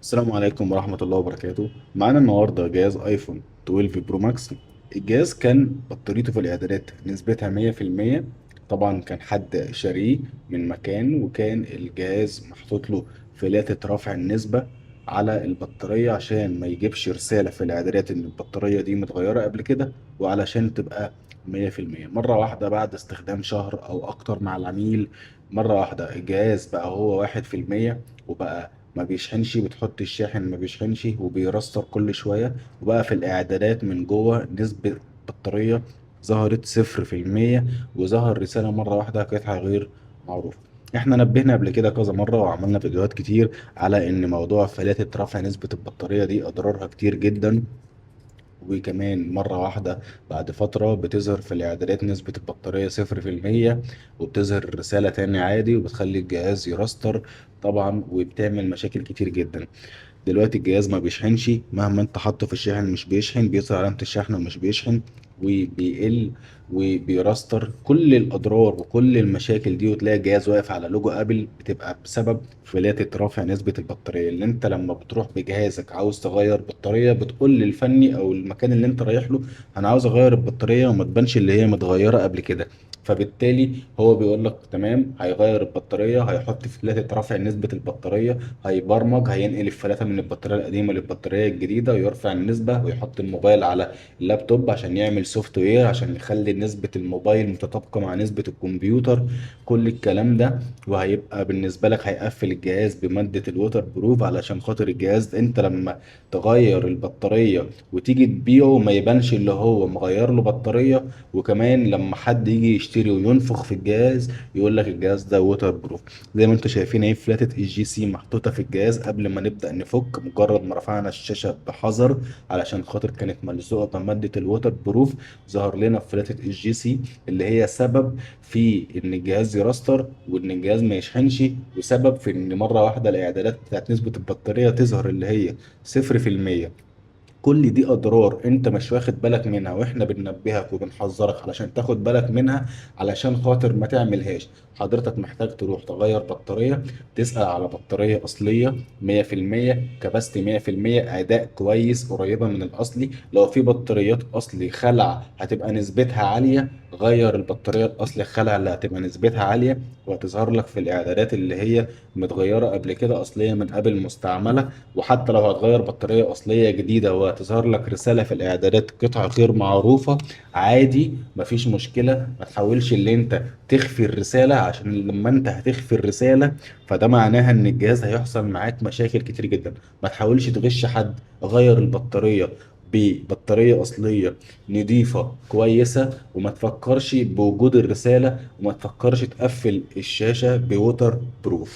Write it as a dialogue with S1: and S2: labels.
S1: السلام عليكم ورحمة الله وبركاته. معانا النهاردة جهاز ايفون 12 Pro Max. الجهاز كان بطاريته في الاعدادات نسبتها 100%. طبعا كان حد شاريه من مكان، وكان الجهاز محطوط له فلاتة رفع النسبة على البطارية عشان ما يجيبش رسالة في الاعدادات ان البطارية دي متغيرة قبل كده، وعلشان تبقى 100%. مرة واحدة بعد استخدام شهر او اكتر مع العميل، مرة واحدة الجهاز بقى هو 1%، وبقى ما بيشحنش، بتحط الشاحن ما بيشحنش وبيرستر كل شوية، وبقى في الإعدادات من جوه نسبة بطارية ظهرت 0%، وظهر رسالة مرة واحدة قطعة غير معروفة. احنا نبهنا قبل كده كذا مرة وعملنا فيديوهات كتير على ان موضوع فلاتة رفع نسبة البطارية دي اضرارها كتير جدا، وكمان مرة واحدة بعد فترة بتظهر في الإعدادات نسبة البطارية 0%، وبتظهر رسالة تاني عادي، وبتخلي الجهاز يراستر طبعا، وبتعمل مشاكل كتير جدا. دلوقتي الجهاز ما بيشحنش، مهما انت حاطه في الشاحن مش بيشحن، بيظهر علامة الشحن ومش بيشحن، وبيقل وبيراستر. كل الأضرار وكل المشاكل دي، وتلاقي الجهاز واقف على لوجو ابل، بتبقى بسبب فلاتة رافع نسبة البطارية. اللي انت لما بتروح بجهازك عاوز تغير بطارية، بتقول للفني او المكان اللي انت رايح له انا عاوز اغير البطارية وما تبانش اللي هي متغيرة قبل كده، فبالتالي هو بيقول لك تمام، هيغير البطارية، هيحط فلاتة رفع نسبة البطارية، هيبرمج، هينقل الفلاتة من البطارية القديمة للبطارية الجديدة ويرفع النسبة، ويحط الموبايل على اللابتوب عشان يعمل software عشان يخلي نسبة الموبايل متطابقة مع نسبة الكمبيوتر. كل الكلام ده، وهيبقى بالنسبة لك هيقفل الجهاز بمادة ال waterproof علشان خاطر الجهاز انت لما تغير البطارية وتيجي تبيعه ما يبانش اللي هو مغير له بطارية، وكمان لما حد يجي يشتري وينفخ في الجهاز يقول لك الجهاز ده ووتر بروف. زي ما انتم شايفين اهي فلاتة ال GC محطوطة في الجهاز قبل ما نبدأ نفك، مجرد ما رفعنا الشاشة بحذر علشان خاطر كانت ملزوقة بمادة ال waterproof، ظهر لنا فلاتة ال GC اللي هي سبب في ان الجهاز يراستر وان الجهاز ما يشحنش، وسبب في ان مرة واحدة الاعدادات بتاعت نسبة البطارية تظهر اللي هي 0%. كل دي اضرار انت مش واخد بالك منها، واحنا بننبهك وبنحذرك علشان تاخد بالك منها، علشان خاطر ما تعملهاش. حضرتك محتاج تروح تغير بطارية، تسأل على بطارية أصلية 100%، capacity 100%، أداء كويس قريبة من الأصلي. لو في بطاريات أصلي خلع هتبقى نسبتها عالية، غير البطارية الأصلي خلع اللي هتبقى نسبتها عالية، وهتظهر لك في الإعدادات اللي هي متغيرة قبل كده أصلية من قبل مستعملة. وحتى لو هتغير بطارية أصلية جديدة وهتظهر لك رسالة في الإعدادات قطعة غير معروفة، عادي مفيش مشكلة. ما تحاولش اللي انت تخفي الرسالة، عشان لما انت هتخفي الرسالة فده معناها ان الجهاز هيحصل معاك مشاكل كتير جدا. ما تحاولش تغش حد، غير البطارية ببطارية أصلية نضيفة كويسة، وما تفكرش بوجود الرسالة، وما تفكرش تقفل الشاشة ب waterproof.